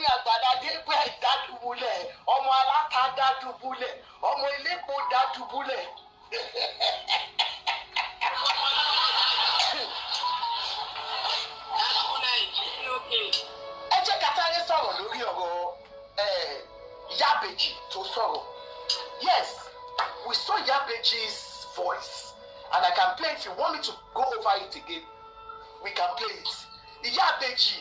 Ní Àgbàlá Gabriel dádùbúlẹ̀, ọmọ aláta dádùbúlẹ̀, ọmọ elépo dádùbúlẹ̀. Dádùbúlẹ̀ yìí òkè. Ẹ jẹ́ ká sáré sọ̀rọ̀ lórí ọ̀rọ̀ Ìyá Ìbejì tó sọ̀rọ̀. Yes, we saw Ìyá Ìbejì's voice and I can play. If you want me to go over it again, we can play it. Ìyá Ìbejì,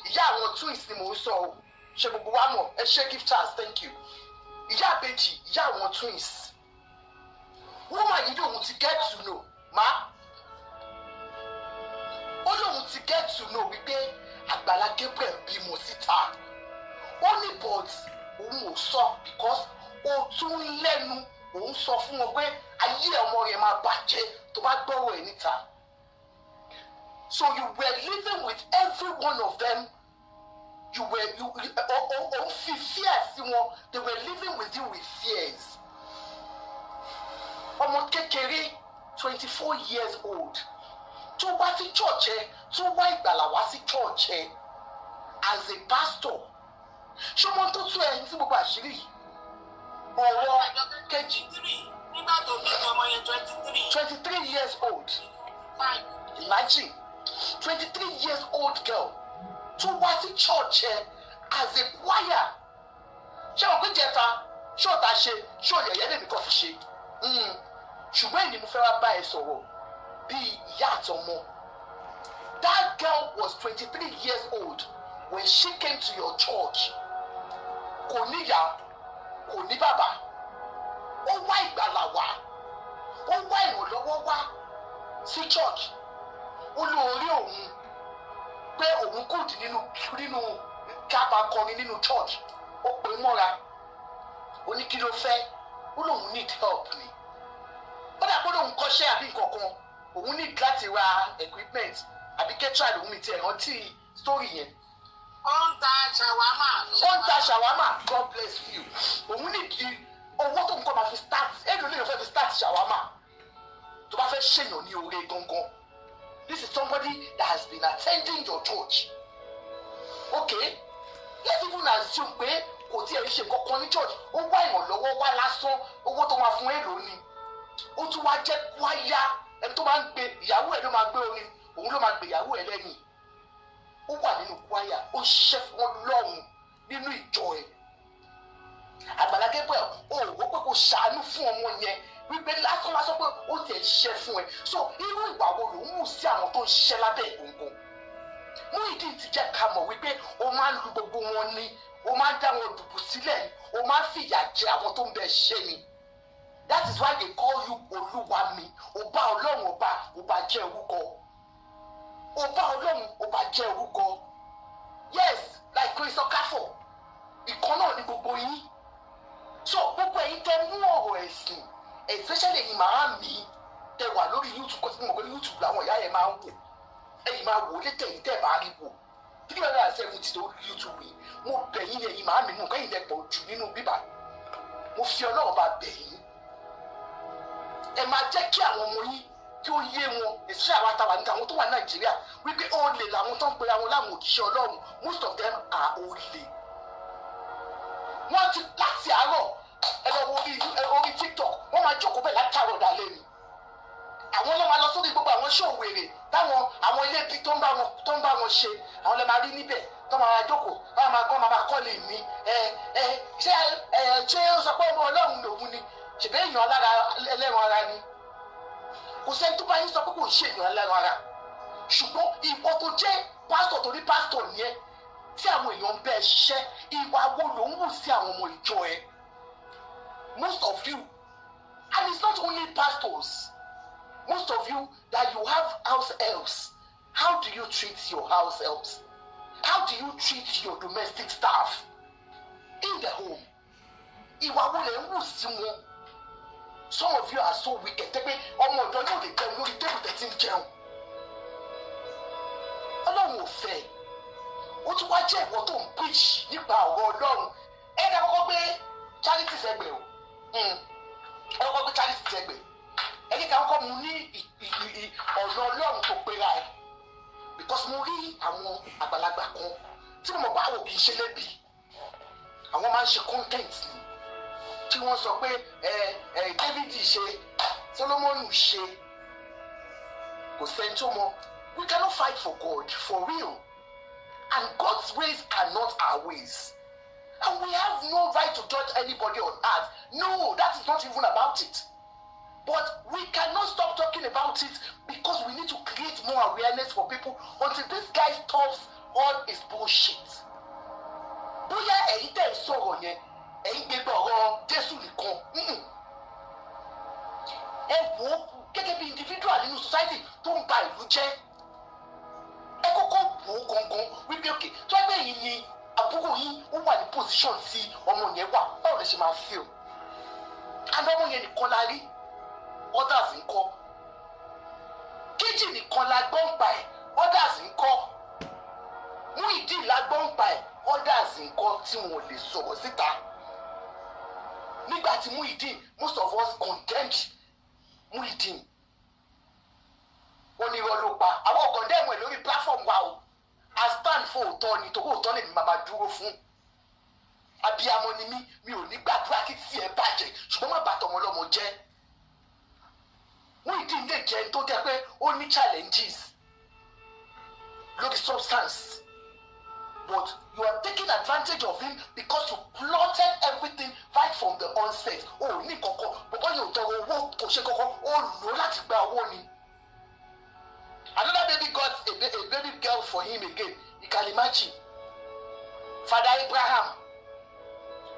ìyá àwọn twins ni mò ń sọ o. Ṣe gbogbo wa mọ̀? Ẹ ṣe, gifters, thank you. Ìyá Ìbejì, ìyá àwọn twins, woman yìí lòun ti get to know ma, ó lóun ti get to know wípé Àgbàlá Gabriel bímọ síta. Ó ní but òun ò sọ because ó tún lẹ́nu òun sọ fún wọn pé ayé ọmọ rẹ̀ máa bàjẹ́ tó bá gbọ́rọ̀ ẹ̀ níta. So you were living with every one of them. You were you òun fi fear sí wọn. They were living with you with fears. Ọmọ kékeré, 24 years old, tó wá sí church ẹ, tó wá ìgbàlà wá sí church ẹ as a pastor, ṣé ọmọ tó tú ẹ sí gbogbo àṣírí yìí, ọ̀rọ̀ kejì. Nígbà tó bí ọmọ yẹn, 23. 23 years old. Five. Imagine, 23 years old girl tó wá sí church ẹ as a choir. Ṣé wọn pé jẹta ṣé ọ̀tá ṣe ṣé òyẹ̀yẹ́ lèmi kàn fi ṣe? Ṣùgbọ́n èyí ni mo fẹ́ wá bá ẹ sọ̀rọ̀ bíi ìyá àtọmọ. That girl was 23 years old when she came to your church. Kò níyà, kò ní bàbá. Ó wá ìgbàlà wá, ó wá ìrànlọ́wọ́ wá sí church. Ó lóore òun pé òun kò dín nínú kábà kọrin nínú church. Ó pè é mọ́ra, ó ní kí ló fẹ́? Ó lóun need help ni. Ó dà pé lóun kọ́ṣẹ́ àbí nǹkan kan, òun need láti ra equipment àbí ketra. Lòun mi tiẹ̀ rántí story yẹn. Ó ń ta shawarma. Ó ń ta shawarma. God bless you. Òun ní kí owó tó ń kọ́ máa fi start. Èlò lèèyàn fẹ́ fi start shawarma tó bá fẹ́ ṣèyàn ní oore gangan? This is somebody that has been attending your church. Okay, let's even assume pé kò tí ẹ̀ ń ṣe kankan ní church, ó wá ìrànlọ́wọ́ wá lásán. Owó tó máa fún èlò ni. Ó tún wá jẹ́ kwaya, ẹni tó máa ń gbé ìyàwó ẹ̀ ló máa gbé orin, òun ló máa gbé ìyàwó ẹ̀ lẹ́yìn. Ó wà nínú kwaya, ó ṣiṣẹ́ fún wọn lọ́hùn nínú ìjọ ẹ̀. Àgbàlá Gabriel, ó wò pé kò ṣàánú fún ọmọ yẹn wípé lásán lásán pé ó tiẹ̀ ṣiṣẹ́ fún ẹ. So irú ìwà wo ló ń hù sí àwọn tó ń ṣiṣẹ́ lábẹ́ ìgbòǹgbò? Muyideen ti jẹ́ ká mọ̀ wípé ó máa ń lu gbogbo wọn ni, ó máa ń dá wọn dùbù sílẹ̀ ni, ó máa ń fìyà jẹ àwọn tó ń bẹ ṣe ni. That is why they call you Olúwa mi. Ọba Ọlọ́run, ọba ọba jẹ́ orúkọ, ọba Ọlọ́run, ọba jẹ́ orúkọ. Yes, like Chris Okafor, ìkan náà ni gbogbo yín. So gbogbo ẹ̀yin tẹ́ mú ọ̀rọ̀ ẹ̀sìn, especially ẹ̀yin màá mi tẹ́ wà lórí YouTube, kó tí mo mọ̀ pé YouTube làwọn ìyá yẹn máa ń wò, ẹ̀yin máa wò létẹ̀ yìí tẹ́ bá rí wò 370 lórí YouTube yìí. Mo bẹ̀ yín ní, ẹ̀yin màá mi mú kẹ́yìn lẹ pọ̀ jù nínú bíbà. Mo fi Ọlọ́run bá bẹ̀ yín, ẹ máa jẹ́ kí àwọn ọmọ yín kí ó yé wọn, èsì àwọn àtàwà níta, àwọn tó wà ní Nàìjíríà, wípé olè làwọn tó ń pera wọn láwọn òjíṣẹ́ Ọlọ́run. Most of them are olè. Wọ́n ti láti àárọ̀, ẹ lọ wo orí TikTok, wọ́n máa jókòó bẹ́ẹ̀ látàárọ̀ dalẹ́ ni. Àwọn ló máa lọ sórí gbogbo àwọn ṣòwèrè táwọn àwọn ilé ibi tó ń bá wọn ṣe. Àwọn lè máa rí níbẹ̀ tó máa jókòó, báwọn máa kọ́ máa kọ́ lè ní ẹ ẹ ṣé ẹ ṣé ó sọ pé ọmọ Ọlọ́run lòun ni? Ṣèbí èèyàn alára ẹlẹ́ran ara ni. Kò sẹ́ni tó bá yín sọ pé kò ń ṣe èèyàn ẹlẹ́ran ara. Ṣùgbọ́n ìwọ tó jẹ́ pásítọ̀, tó ní pásítọ̀ ni ẹ́, tí àwọn èèyàn ń bẹ́ ẹ ṣiṣẹ́, ìwà wo ló ń wù sí àwọn ọmọ ìjọ ẹ? Most of you, and it's not only pastors, most of you that you have house helps, how do you treat your house helps? How do you treat your domestic staff in the home? Ìwà wo lẹ ń wù sí wọn? Some of you are so wicked tẹ́ pé ọmọ ọ̀dọ́ yóò lè jẹun lórí table tẹ́ ti ń jẹun. Ọlọ́run ò fẹ́. Ó tún wá jẹ́ ìwọ tó ń preach nípa ọ̀rọ̀ Ọlọ́run. Ẹ ká kọ́kọ́ gbé charity sẹ́gbẹ̀ẹ́ o. Ẹ kọ́kọ́ gbé charity sẹ́gbẹ̀ẹ́. Ẹ ní ká kọ́kọ́ mu ní ọ̀nà Ọlọ́run tó pera ẹ, because mo rí àwọn àgbàlagbà kan tí mo mọ̀ bá wò kì í ṣe lébi. Àwọn máa ń ṣe content ni tí wọ́n sọ pé ẹ ẹ David ṣe, Solomon ṣe, kò sẹ́ni tó mọ̀. We cannot fight for God for real, and God's ways are not our ways, and we have no right to judge anybody on earth. No, that is not even about it, but we cannot stop talking about it because we need to create more awareness for people until this guy stops all his bullshit. Bóyá ẹ̀yin tẹ̀ ń sọ̀rọ̀ yẹn, ẹ̀yin gbégbá ọ̀rọ̀ Jésù nìkan. Ẹ wò ó gẹ́gẹ́ bí individual nínú society tó ń ba ìlú jẹ́. Ẹ kọ́kọ́ wò ó gangan wípé, okay, tó ẹgbẹ́ yìí ni àbúrò yín ó wà ní position tí ọmọ yẹn wà, báwo lè ṣe máa feel? And ọmọ yẹn nìkan la rí, others ńkọ́? Kéjì nìkan la gbọ́ ń pa ẹ̀, others ńkọ́? Muyideen la gbọ́ ń pa ẹ̀, others ńkọ́ tí wọn ò lè sọ̀rọ̀ síta? Nígbà tí Muyideen, most of us condemned Muyideen, ó ní irọ́ ló pa. Àwọn condemn ẹ̀ lórí platform wa o. I stand for òótọ́ ni, torí òótọ́ lèmi máa dúró fún. Abiyamọ ni mí, mi ò ní gbàdúrà kí tiẹ̀ bàjẹ́, ṣùgbọ́n má bàtọ̀ ọmọ ọlọ́mọ jẹ́. Muyideen lè jẹ́ tó jẹ́ pé ó ní challenges lórí substance, but you are taking advantage of him because you plotted everything right from the onset. O ò ní kankan, bọ̀bọ́ yóò tọrọ owó, kò ṣe kankan, ó lò láti gba owó ni. Another baby got a baby girl for him again. You can imagine. Father Abraham,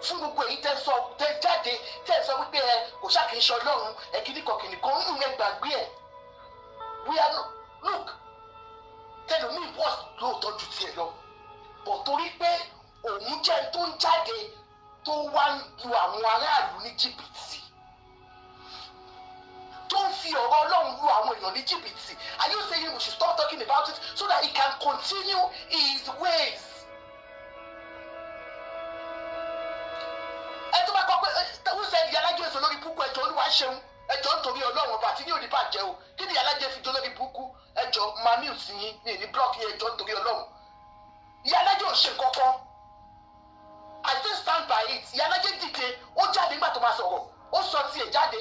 fún gbogbo èyí tẹ́ sọ, tẹ́ jáde, tẹ́ sọ wípé ẹ kò ṣáà kì í ṣe Ọlọ́run ẹ, kìíní kan kìíní kan ń ẹ gbàgbé ẹ. We are no, look, tẹlomi worse lóòótọ́ ju tiẹ̀ lọ, but torí pé òun jẹ́ tó ń jáde, tó wá ń lu àwọn aráàlú ní jìbìtì, tó ń fi ọ̀rọ̀ Ọlọ́run lu àwọn èèyàn ní jìbìtì, are you saying we should stop talking about it so that he can continue his ways? Ẹ tó bá kọ pé who said ìyálájẹ èso lórí búkú? Ẹjọ, Olúwa ṣeun, ẹjọ, nítorí Ọlọ́run ọba àti ní òní bàjẹ́ o. Kí ni ìyálájẹ fi jó lórí búkú? Ẹjọ, máa mute yín ní block yín. Ẹjọ, nítorí Ọlọ́run, ìyálájẹ ò ṣe kankan. I still stand by it. Ìyálájẹ dìde, ó jáde nígbà tó máa sọ̀rọ̀, ó sọ tiẹ̀ jáde.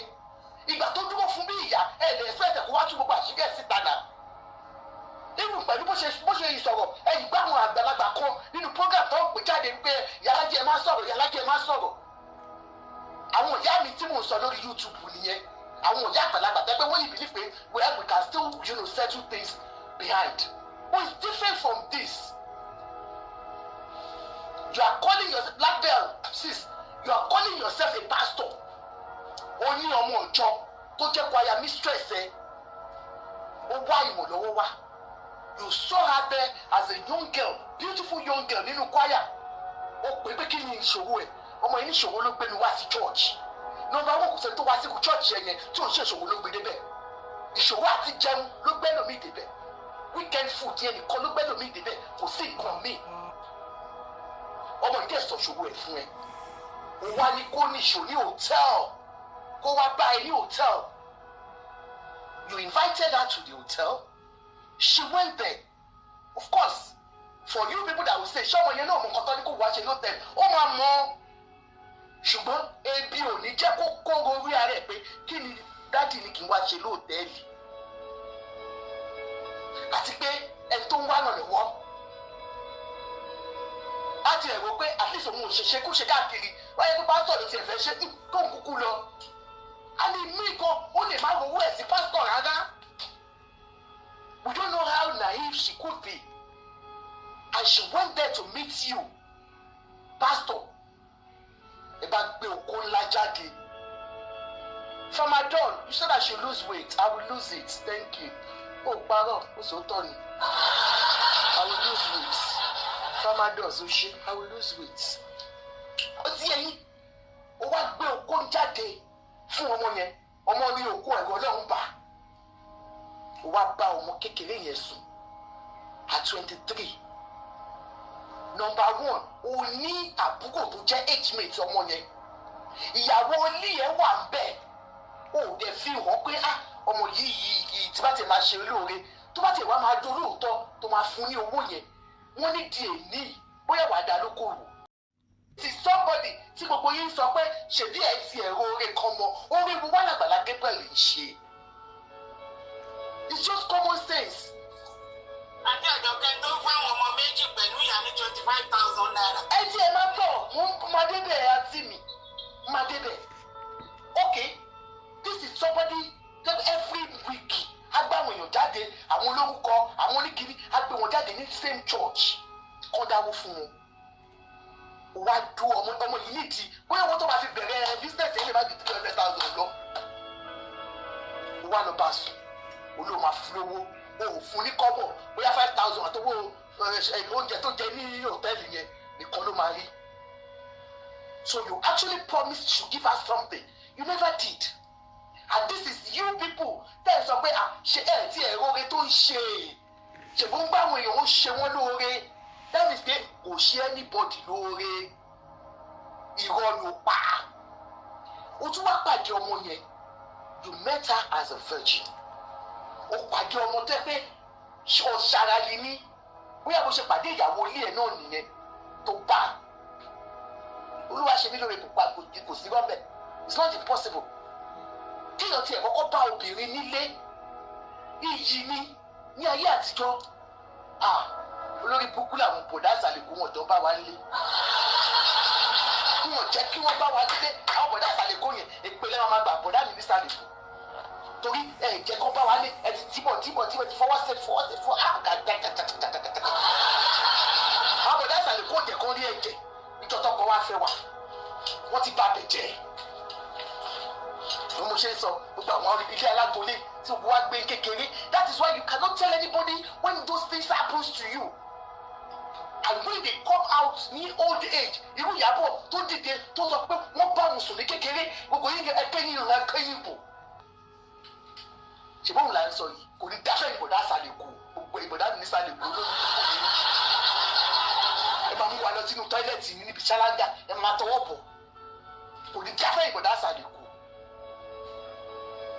Ìgbà tó dúró fún bí ìyá ẹ lè expect kó wá tú gbogbo àṣírí ẹ̀ síta náà, even pẹ̀lú bó ṣe ìsọ̀rọ̀. Ẹ̀yìn gbá àwọn àgbàlagbà kan nínú program tó ń pè jáde wípé ìyálájẹ, ẹ má sọ̀rọ̀, ìyálájẹ, ẹ má sọ̀rọ̀. Àwọn ìyá mi tí mò ń sọ lórí YouTube nìyẹn, àwọn ìyá àgbàlagbà tẹ́ pé wọ́n yìí believe pé, well, we can still settle things behind, but it's different from this. You are calling yourself Black Bell sis, you are calling yourself a pastor. O ní ọmọ ìjọ tó jẹ́ choir mistress ẹ, ó wá ìrànlọ́wọ́ wá. You saw her there as a young girl, beautiful young girl nínú choir. Ó pè pé kí ni ìṣòro ẹ? Ọmọ yìí ní ìṣòro ló gbé mi wá sí church. Number one, kò sẹ́ni tó wá sí church yẹn yẹn tí ò ń ṣe ìṣòro ló gbé débẹ̀. Ìṣòro àti jẹun ló gbé lómi débẹ̀, weekend food yẹn nìkan ló gbé lómi débẹ̀, kò sí nǹkan míì. Ọmọ yìí dẹ̀ sọ ìṣòro ẹ̀ fún ẹ, ó wá ní kó níṣò ní hotel, kó wá bá ẹ ní hotel. You invited her to the hotel, she went there. Of course, for you people that will say, ṣé ọmọ yẹn náà mọ nǹkan tó ní kó wá ṣe lótẹ́ẹ̀lì? Ó máa mọ, ṣùgbọ́n ebi ò ní jẹ́ kó kó orí ara ẹ̀ pé kí ni daddy ní kí n wá ṣe lóòtẹ́ẹ̀lì, àti pé ẹni tó ń wá ràn lọ́wọ́ á ti ẹ̀ wò pé at least òun ò ṣe ṣe kú ṣe káàkiri wáyé pé pásítọ̀ ló tiẹ̀ fẹ́ ṣe kó ń kúkú lọ. Àní mí gan, ó lè má rówó ẹ̀ sí pásítọ̀ rárá. We don't know how naive she could be, and she went there to meet you, pastor. Ẹ bá gbé okó ńlá jáde. Farmadol, you said I should lose weight. I will lose it, thank you. Ó parọ́, ó sòótọ́ ni. I will lose weight. Farmadol ó ṣe, I will lose weight. Ó ti yẹ yín, ó wá gbé okó jáde fún ọmọ yẹn. Ọmọ ní okó, ẹ̀rọ Ọlọ́run bá ó wá bá ọmọ kékeré yẹn sùn at 23. Number one, ó ní àbúrò tó jẹ́ age mate ọmọ yẹn, ìyàwó ilé ẹ̀ wà ń bẹ̀, ó dẹ̀ fi hàn pé, ah, ọmọ yìí yìí yìí, tí bá ti máa ṣe olóore, tó bá ti wá máa dún lóòótọ́, tó máa fún ní owó yẹn, wọ́n ní di èní bóyá wàá dá lókòwò. Is somebody tí gbogbo yín sọ pé ṣèbí ẹ ti ẹ̀rọ oore kan mọ oore wo wà l'Àgbàlá Gabriel ń ṣe? It's just common sense. Àti Àjọkẹ́ tó ń fáwọn ọmọ méjì pẹ̀lú ìyá ní ₦25,000. Ẹ tí ẹ máa bọ̀, mo ń máa débẹ̀, àǹtí mi, máa débẹ̀. Okay, this is somebody that every week á gbá àwọn èèyàn jáde, àwọn olórúkọ, àwọn oníkiri, á gbé wọn jáde ní same church kọ́ dáwó fún wọn. Wá du ọmọ, ọmọ yìí nídìí bóyá owó tó máa fi bẹ̀rẹ̀ business yẹn lè má ju 300,000 lọ. Wá lọ bá sùn, olóò máa fún lówó, o ò fún ní kọ́bọ̀, bóyá 5,000 àtọwọ́ oúnjẹ tó jẹ ní hòtẹ́ẹ̀lì yẹn nìkan ló máa rí. So you actually promised to give her something, you never did. And this is you people tẹ́ ẹ sọ pé, ah, ṣe ẹ tí ẹ róore tó ń ṣe, ṣèbó ń bá àwọn èèyàn ń ṣe wọ́n lóore? That means pé kò ṣe anybody lóore, irọ́ ló pa. O tún wá pàdé ọmọ yẹn, you met her as a virgin. O pàdé ọmọ tó yẹ pé ọ̀ṣàrà yìí ní, bóyá bó ṣe pàdé ìyàwó ilé ẹ̀ náà nìyẹn tó bá olúwa ṣe mí lóore. Kò pa, kò sí rọ́ọ̀bẹ̀. It's not impossible kéèyàn tiẹ̀ kọ́kọ́ bá obìnrin nílé, iyì ni ní ayé àtijọ́. Ah, olórí burúkú làwọn bọ̀dá àsàlẹ̀kù, wọn jọ bá wa nílé, wọn jẹ́ kí wọ́n bá wa nílé. Àwọn bọ̀dá àsàlẹ̀kù yẹn, ìpele wọn máa gbà bọ̀dá mi nísàlẹ̀kù, torí ẹ jẹ́ kó bá wa lé. Ẹ ti tìbọ̀ tìbọ̀ tìbọ̀, ti fọwọ́ sí, fọwọ́ sí, fọwọ́ àgàgàgàgàgàgàgà. Àwọn bọ̀dá àsàlẹ̀kù ò jẹ́ kó rí ẹ̀jẹ̀ níjọ́ tọkọ wa fẹ́ wa, wọ́n ti bá bẹ̀ jẹ́. Bí mo ṣe ń sọ, gbogbo àwọn ilé alágbolé tí gbogbo wa gbé kékeré, that is why you cannot tell anybody when those things happens to you. And when they come out ní old age, irú Ìyábọ̀ tó dìde tó sọ pé wọ́n bá òun sùn ní kékeré, gbogbo yín ẹgbẹ́ yín ìrìn akẹ́yìn bò. Ṣùgbọ́n òun là ń sọ yìí, kò ní dáfẹ́ ìbọ̀dá àsàlẹ̀kù, gbogbo ìbọ̀dá ní sàlẹ̀kù lórí ẹ máa mú wa lọ sínú toilet ní níbi ṣáláńgà, ẹ máa tọwọ́ bọ̀. Kò ní dáfẹ́ ìbọ̀dá àsàlẹ̀kù.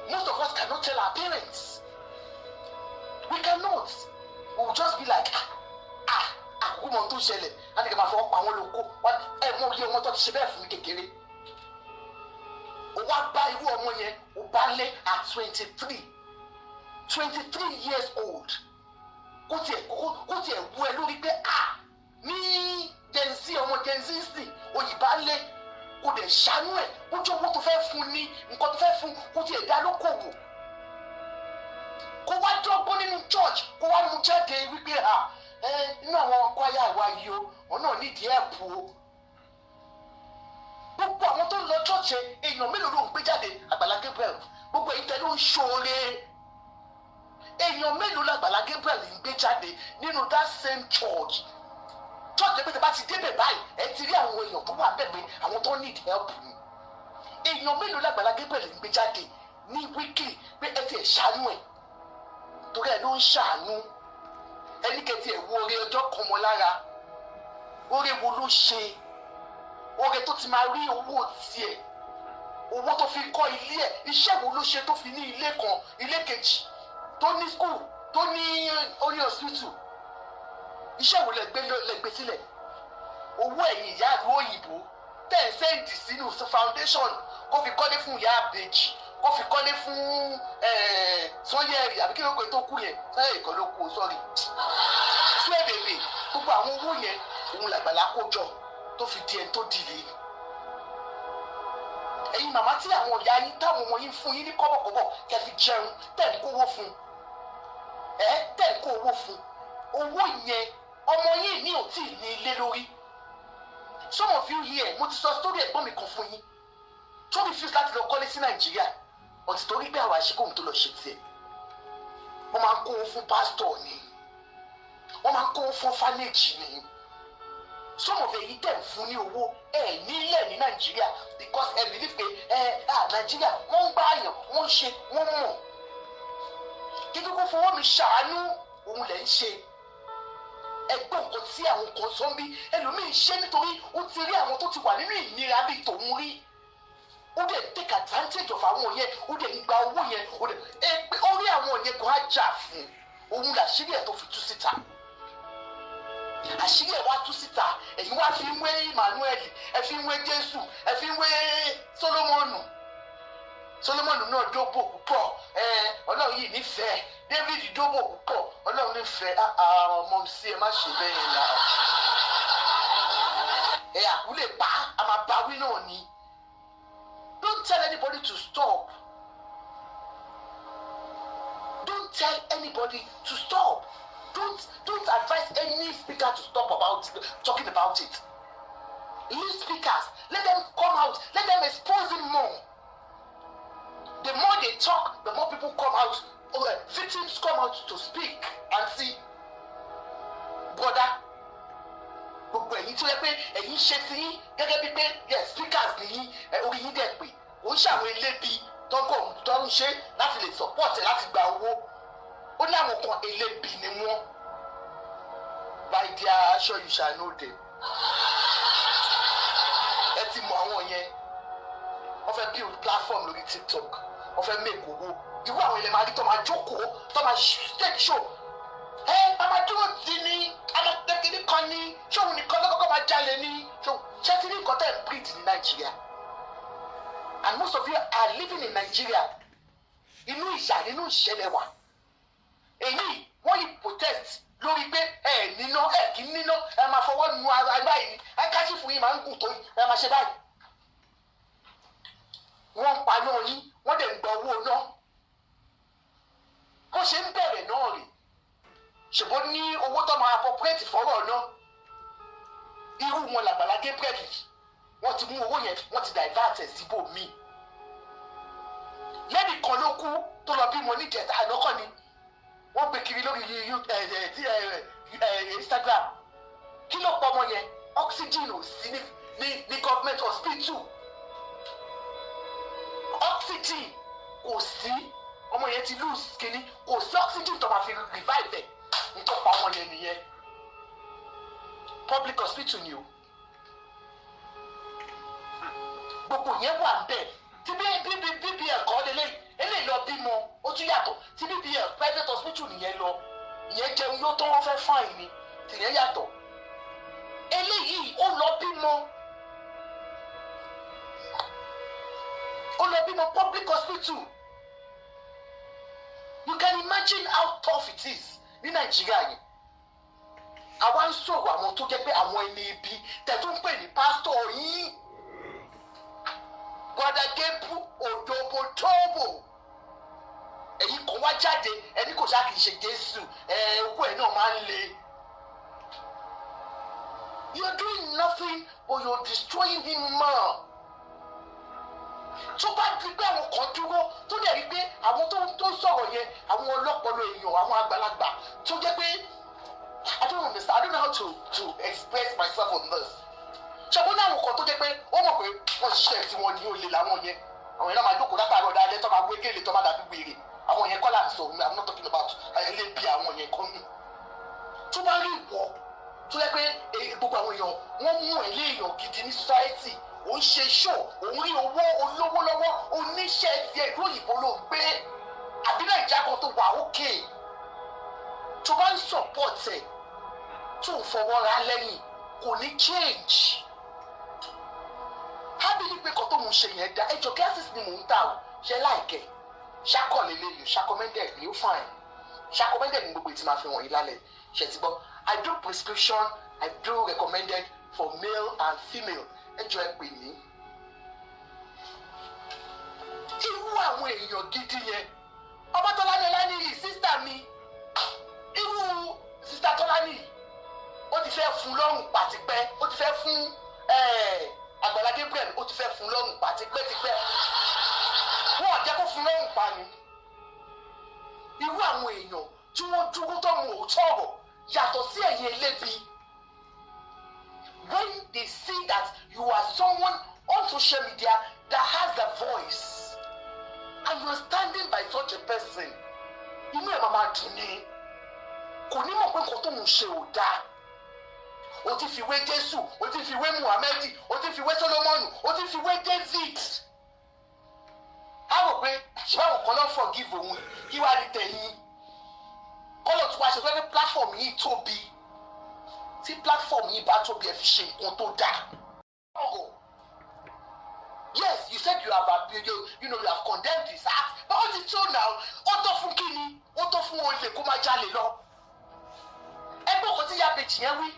Most of us cannot tell our parents. We cannot. We will just be like, ah ah, àkókò mọ̀ tó ṣẹlẹ̀ láti kí n máa fọwọ́ pa àwọn olóko. Ẹ mọ iye ọmọ tó ti ṣe bẹ́ẹ̀ fún mi kékeré. O wá bá irú ọmọ yẹn, o bá lé at 23, 23 years old. Kó tiẹ̀ wú ẹ lórí pé, ah, ní Gen Z, ọmọ Gen Z sì òyìnbá lé, kó dẹ̀ ṣàánú ẹ̀, kó jẹ́ owó tó fẹ́ fún ní nǹkan tó fẹ́ fún, kó tiẹ̀ dá lókòwò, kó wá dọ́gbọ́n nínú church, kó wá mú jáde wípé, ah, ẹ nínú àwọn kwaya àwa yìí o, wọn náà nídìí ẹ̀pù o. Gbogbo àwọn tó ń lọ church ẹ, èèyàn mélòó ló ń gbé jáde? Àgbàlá Gabriel, gbogbo èyí tẹ ló ń ṣoore, èèyàn mélòó l'Àgbàlá Gabriel ń gbé jáde nínú that same church? Church ẹgbẹ́ tẹ bá ti débẹ̀ báyìí, ẹ ti rí àwọn èèyàn tó wà bẹ́ẹ̀ pé àwọn tó need help ni. Èèyàn mélòó l'Àgbàlá Gabriel ń gbé jáde ní weekly pé ẹ ti ẹ̀ ṣàánú ẹ̀? Torí ẹ ló ń ṣàánú ẹni kẹtì ẹ̀ wo oore ọjọ́ kan mọ́ lára. Oore wo ló ṣe? Oore tó ti máa rí owó tiẹ̀, owó tó fi kọ́ ilé ẹ̀, iṣẹ́ wo ló ṣe tó fi ní ilé kan, ilé kejì, tó ní school, tó ní orí hospital? Iṣẹ́ wo lẹ gbé sílẹ̀? Owó ẹ̀yìn ìyá ìlú òyìnbó tẹ̀ ń send sínú foundation, kó fi kọ́lé fún ìyá àbèjì, kó fi kọ́lé fún Sanyẹ̀rì, àbí kí ló pé tó kú yẹn? Sanyẹ̀rì kan ló kú, sọ́rí, Suebebe. Gbogbo àwọn owó yẹn, òun làgbàlá kó jọ tó fi di ẹni tó dìde. Ẹ̀yin màmá tí àwọn ìyá yín táwọn ọmọ yín fún yín ní kọ́bọ̀kọ́bọ̀ kẹ́ fi jẹun, tẹ̀ ń kówó fún ẹ, tẹ̀ ń kó owó fún, owó yẹn, ọmọ yín ní ò tí ì ní ilé lórí. Some of you here, mo ti sọ story ẹ̀gbọ́n mi kan fún yín tó refuse láti lọ kọ́lé sí Nàìjíríà ọ̀tí torí pé àwọn àṣekóhun tó lọ ṣe tiẹ̀. Wọ́n máa ń kówó fún pásítọ̀ ni, wọ́n máa ń kówó fún orphanage ni. Some of èyí tẹ̀ ń fún ní owó ẹ̀ nílẹ̀ ní Nàìjíríà because ẹ believe pé ẹ à Nàìjíríà, wọ́n ń gbá àyàn, wọ́n ń ṣe, wọ́n mọ̀ kíkí kó fowó mi ṣàánú òun lẹ̀ ń ṣe. Ẹgbẹ́ nǹkan tí àwọn kan sọ ń bí, ẹlòmíín ṣe nítorí ó ti rí àwọn tó ti wà nínú ìnira bíi tòun rí, ó dẹ̀ take advantage of àwọn yẹn, ó dẹ̀ ń gba owó yẹn, ó dẹ̀ ẹ pé ó rí àwọn yẹn gan á jà fún òun. Làṣírí ẹ̀ tó fi tú síta, àṣírí ẹ̀ wá tú síta, ẹ̀yin wá fi ń wé Emmanuel. fi ń wé Jésù, ẹ fi ń wé Solomoni. Solomoni náà dóbò púpọ̀, ẹ Ọlọ́run yìí nífẹ̀ẹ́. David dóbò púpọ̀, Ọlọ́run nífẹ̀ẹ́. Ọmọ sí, ẹ má ṣe bẹ́ẹ̀ náà. Ẹ àkúlè pa, a máa báwí náà ni. Don't tell anybody to stop. Don't tell anybody to stop. Don't advise any speaker to stop about talking about it. Leave speakers. Let them come out. Let them expose him more. The more they talk, the more people come out. Victims come out to speak and see. Brother, gbogbo ẹ̀yin tó yẹ pé ẹ̀yin ṣe ti yín gẹ́gẹ́ bíi pé yes, speakers ni yín, orí yín dẹ̀ pé kò ń ṣàwọn elébi tó ń kọ̀ tó ń ṣe láti lè support ẹ̀ láti gba owó. Ó ní àwọn kan, elébi ni wọ́n. By their action you shall know them. Ẹ ti mọ àwọn yẹn. Wọ́n fẹ́ build platform lórí TikTok, wọ́n fẹ́ make owó. Irú àwọn ilẹ̀ máa rí tó máa jókòó, tó máa stage show. Ẹ máa dúró tì ní alákìní kan ní ṣóun nìkan lọ́kọ́kọ́ máa jalè ní ṣé ti ní nǹkan tẹ̀ ń breed ní Nàìjíríà. And most of you are living in Nigeria, inú ìyà, nínú ìṣẹ̀lẹ̀ wà. Èyí wọ́n yìí protest lórí pé ẹ níná, ẹ kì í níná, ẹ máa fọwọ́ nu ara báyìí, ẹ káṣífù yìí máa ń gùn tó, ẹ máa ṣe báyìí. Wọ́n ń paná yín, wọ́n dẹ̀ ń gba owó náà. Bó ṣe ń bẹ̀rẹ̀ náà rè, ṣùgbọ́n ní owó tó máa appropriate fọ́rọ̀ náà. Irú wọn làgbàlá Gabriel yìí, wọ́n ti mú owó yẹn, wọ́n ti divert ẹ̀ síbò míì. Lẹ́nì kan ló kú tó lọ bímọ níjẹta ànákọ́ ni wọ́n gbé kiri lórí Instagram. Kí ló pọ̀ ọmọ yẹn? Oxygen ò sí ní government hospital. Oxygen kò sí. Ọmọ yẹn ti lose kínní, kò sí oxygen tó máa fi revive ẹ̀. Nítorí pa ọmọ yẹn nìyẹn. Public hospital ni o. Gbogbo yẹn wà bẹ́ẹ̀. Tí BBL kọ́ lélẹ́yìí, eléyìí lọ bímọ, ó tún yàtọ̀. Tí BBL, private hospital nìyẹn lọ, ìyẹn jẹun yóò tán, wọ́n fẹ́ fine ni, tìyẹn yàtọ̀. Eléyìí ó lọ bímọ, ó lọ bímọ public hospital. You can imagine how tough it is ní Nàìjíríà yẹn. Àwa ń sọ̀rọ̀ àwọn tó jẹ́ pé àwọn ẹni ibi tẹ̀tún ń pè ní pásítọ̀ yín, Brother Gabriel Odobotobo. Èyí kan wá jáde, ẹni kò ṣáà kì í ṣe Jésù, ẹ okú ẹ náà máa ń le. You're doing nothing, but you're destroying him more. Tó bá di pé àwọn kan dúró, tó dẹ̀ rí pé àwọn tó ń sọ̀rọ̀ yẹn, àwọn ọlọ́pọlọ èèyàn, àwọn àgbàlagbà tó jẹ́ pé, I don't understand, I don't know how to express myself on this. Ṣàbọ̀ ní àwọn kan tó jẹ́ pé ó mọ̀ pé wọ́n ṣiṣẹ́ tí wọ́n ní olè làwọn yẹn. Àwọn yẹn náà máa jókòó látàárọ̀ dalẹ́, tó máa wé gèlè, tó máa dàbí wèrè. Àwọn yẹn kọ́ là ń sọ. I'm not talking about ẹlẹ́bi àwọn yẹn kọ́ nù. Tó bá rí ìwọ tó jẹ́ pé gbogbo àwọn èèyàn wọ́n mú ẹ̀ léèyàn gidi ní society, ò ń ṣe show, ò ń rí owó olówó lọ́wọ́, oníṣẹ́ tiẹ̀, ìlú òyìnbó ló ń gbé àbí Nàìjíríà kan tó wà ókè, tó bá ń support ẹ̀, tó ń fọwọ́ ra lẹ́yìn, kò ní change. Hábìlì pé kan tó ń ṣe yẹn dá ẹjọ́. Glasses ni mò ń tà o. Ṣe láìkẹ́ ṣakọ lélẹ́yìí, ṣakọmẹ́ndẹ̀ ni ó fine, ṣakọmẹ́ndẹ̀ ni gbogbo ìtì máa fi wọ̀nyí lálẹ́. Ṣe ti gbọ́? I do prescription, I do recommended for male and female. Ẹjọ́, ẹ pè mí. Irú àwọn èèyàn gidi yẹn, Ọbátọ́lá ní Ọláníyì, sister mi, irú sister Tọ́lání, ó ti fẹ́ fún lọ́rùn pàtipẹ́. Ó ti fẹ́ fún Àgbàlá Gabriel, ó ti fẹ́ fún lọ́rùn pàtipẹ́tipẹ́. Wọ́n ò jẹ́ kó fún lọ́rùn pa ni. Irú àwọn èèyàn tí wọ́n dúró tó mú òótọ́ ọ̀rọ̀ yàtọ̀ sí ẹ̀yin elébi, when they see that you are someone on social media that has a voice and you are standing by such a person, inú ẹ̀ máa máa dùn ní. Kò ní mọ̀ pé nǹkan tó ń ṣe ò dáa. O ti fi wé Jésù, o ti fi wé Muhammed, o ti fi wé Solomoni, o ti fi wé David. Á rò pé ṣé báwọn kan lọ forgive òun, kí wàá ní tẹ̀yìn kọ́lọ̀ tí wàá ṣe fẹ́. Platform yìí tóbi. Tí platform yìí bá tóbi, ẹ fi ṣe nǹkan tó dáa. Ọ̀rọ̀ you have condemned his act, but ó ti tó now. Ó tó fún kíni? Ó tó fún olè kó máa jalè lọ. Ẹgbẹ́ òkú tí ìyá ìbejì yẹn wí,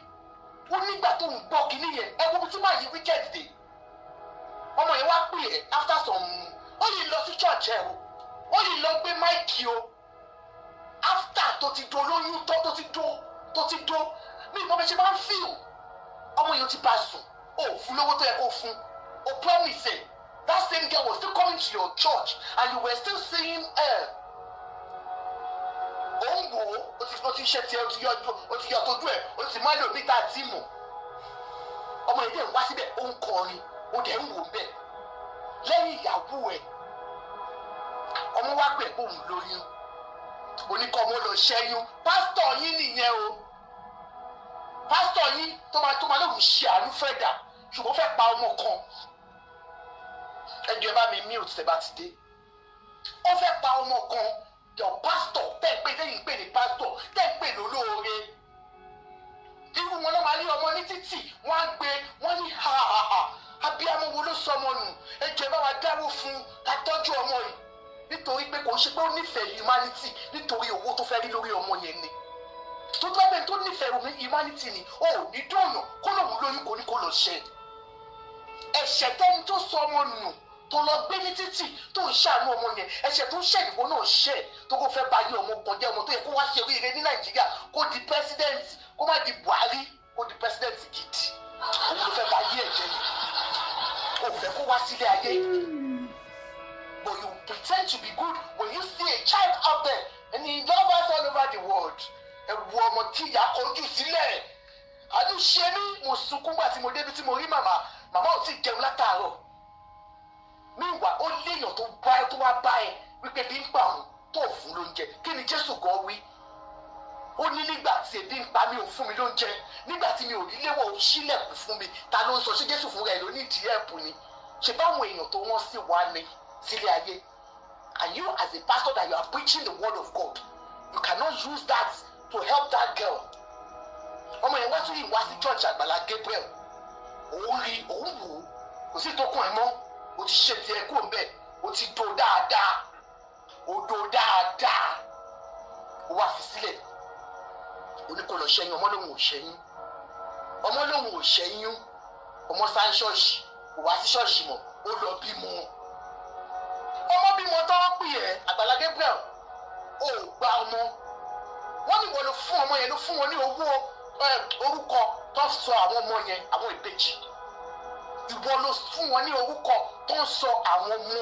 ó nígbà tó ń gbọ́ kíní yẹn, ẹ wo bí tí màá yí wicked dé. Ọmọ yẹn wá pè é after some, ó yìí lọ sí church ẹ o, ó yìí lọ gbé mic o, after tó ti do lóyún tó tó ti do mi ìmọ̀ bẹ́ẹ̀ ṣe máa ń feel. Ọmọ yẹn ti bá sùn, ó fún lówó tó yẹ kó fún, ó promise ẹ. That same girl was still coming to your church and you were still seeing her. Ó ń wò ó, ó ti ṣe tiẹ̀, ó ti yọ tójú ẹ̀, ó ti má lò níta tí mọ̀. Ọmọ yẹn dẹ̀ ń wá síbẹ̀, ó ń kọrin, ó dẹ̀ ń wò bẹ́ẹ̀ lẹ́yìn ìyàwó ẹ̀. Ọmọ wa pè pé òun lóyún, oníkọ́ ọmọ lọ ṣẹ́yún. Pásítọ̀ yín nìyẹn o, pásítọ̀ yín tó máa lóun ṣe àánú fẹ́ dà, ṣùgbọ́n fẹ́ pa ọmọ kan. Ẹ jọ̀ọ́, ẹ bá mi mute tẹ́ bá ti dé. Ó fẹ́ pa ọmọ kan. Your pastor tẹ́ ń pè, tẹ́yìn ń pè ní pastor, tẹ́ ń pè lólóore, irú wọn ló máa rí ọmọ ní títì, wọ́n á gbé wọ́n ní, "Ha ha ha, abiyamọ wo ló sọ ọmọ nù? Ẹ jọ̀ọ́, ẹ bá wa dáwó fún ká tọ́jú ọmọ yìí." Nítorí pé kò ń ṣe pé ó nífẹ̀ẹ́ humanity, nítorí owó tó fẹ́ rí lórí ọmọ yẹn ni. Tó tó bẹ́ẹ̀ tó nífẹ̀ẹ́ humanity ni, ó ò ní dọ̀nà kó lòun lóyún, kò ní kó lọ ṣe ẹ̀ṣẹ̀ tẹ́ni tó sọ ọmọ nù tó lọ gbé ní títì, tó ń ṣàánú ọmọ yẹn. Ẹ̀ṣẹ̀ tó ń ṣẹ̀ ìwọ náà ṣẹ̀, tó kó fẹ́ bá yé ọmọ kan jẹ́, ọmọ tó yẹ kó wá ṣe oríire ní Nàìjíríà, kó di president, kó má di Buhari, kó di president gidi. Òun ló fẹ́ bá yé ẹ̀jẹ̀ yìí, kò fẹ́ kó wá sílé ayé. But you pretend to be good when you see a child out there and he love us all over the world. Ẹ wo ọmọ tí ìyá kọjú sílẹ̀. Àánú ṣe mí, mo sunkún gbà tí mo débi tí mo rí màmá. Màmá ò tí ì jẹun látàárọ̀. Meanwhile, ó léèyàn tó bá ẹ, tó wá bá ẹ wípé bí ń pa òun, tó fún lóúnjẹ. Kí ni Jésù gan wí? Ó ní, "Nígbà tí ebi ń pa mí, ò fún mi lóúnjẹ. Nígbà tí mi ò rí léwọ̀, ò ṣílẹ̀kùn fún mi." Ta ló ń sọ? Ṣé Jésù fúnra ẹ̀ ló ní ìdí ẹ̀pù ni? Ṣe báwọn èèyàn tó wọ́n sì wá ní sílé ayé? And you as a pastor that you are preaching the word of God, you cannot use that to help that girl. Ọmọ yẹn wá tún yìí wá sí church Àgbàlá Gabriel, òun rí, òun wò ó, kò sí tó kún ẹ mọ́. O ti ṣe tiẹ̀ kúrò ńbẹ̀, o ti do dáadáa, o do dáadáa, o wá fi sílẹ̀, o ní kó lọ ṣẹ́yún. Ọmọ lòun ò ṣẹ́yún, ọmọ lòun ò ṣẹ́yún. Ọmọ sá ń ṣọ́ọ̀ṣì, kò wá sí ṣọ́ọ̀ṣì mọ́, ó lọ bímọ. Ọmọ bímọ tó ń pè ẹ́, Àgbàlá Gabriel, o ò gba ọmọ. Wọ́n ní wọ́n ló fún ọmọ yẹn, ló fún wọn ní owó orúkọ tó sọ àwọn ọmọ yẹn, àwọn ìbejì. Ìwọ ló fún wọn ní orúkọ tó ń sọ àwọn ọmọ.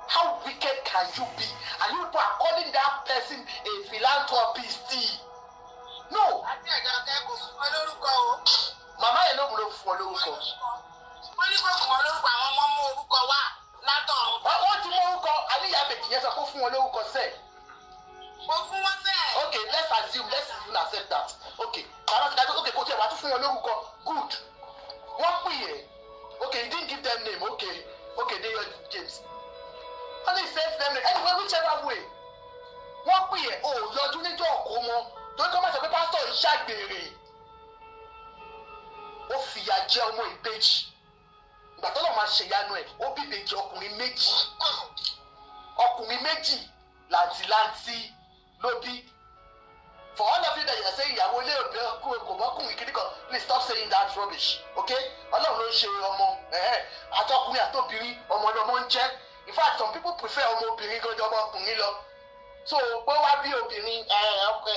How wicked can you be? And you people are calling that person a philanthropist? No. Àti ẹ̀dá ọ̀kẹ́ kò fún wọn lórúkọ o. Màmá yẹn ló fún ọ lórúkọ. Wọ́n ní kò fún wọn lórúkọ, àwọn ọmọ mú orúkọ wá látọ̀run. Wọ́n ti mú orúkọ àníyá bèjì yẹn, sọ pé ó fún wọn lórúkọ sẹ́ẹ̀. Kò fún wọn sẹ́ẹ̀. Okay, let's assume, let's even accept that. Okay, kàrà ti dájú. Okay, kò tiẹ̀ wá tún fún wọn lórúkọ. Good. Wọ́n pè é. Okay, you didn't give them name. Okay, they are James. Wọ́n ní send them name. Anyway, whichever way, wọ́n pè é, o yọjú níjọ́ ọ̀kọ́ mọ́, torí kọ́ máa sọ pé pásítọ̀ ń ṣàgbèrè. Ó fìyà jẹ ọmọ ìbejì. Ìgbà tó lọ́ọ́ máa ṣèyanu ẹ̀, ó bí ìbejì ọkùnrin méjì, ọkùnrin méjì làǹtìlanti ló bí. For all of you that you are saying ìyàwó ilé òbí kò mọ́kùnrin kìíní kan, please stop saying that rubbish, okay? Ọlọ́run ló ń ṣe ọmọ àtọkùnrin àtobìnrin, ọmọ lọmọ ń jẹ́. In fact, some people prefer ọmọ obìnrin gan ju ọmọ ọkùnrin lọ. So pé wá bí obìnrin,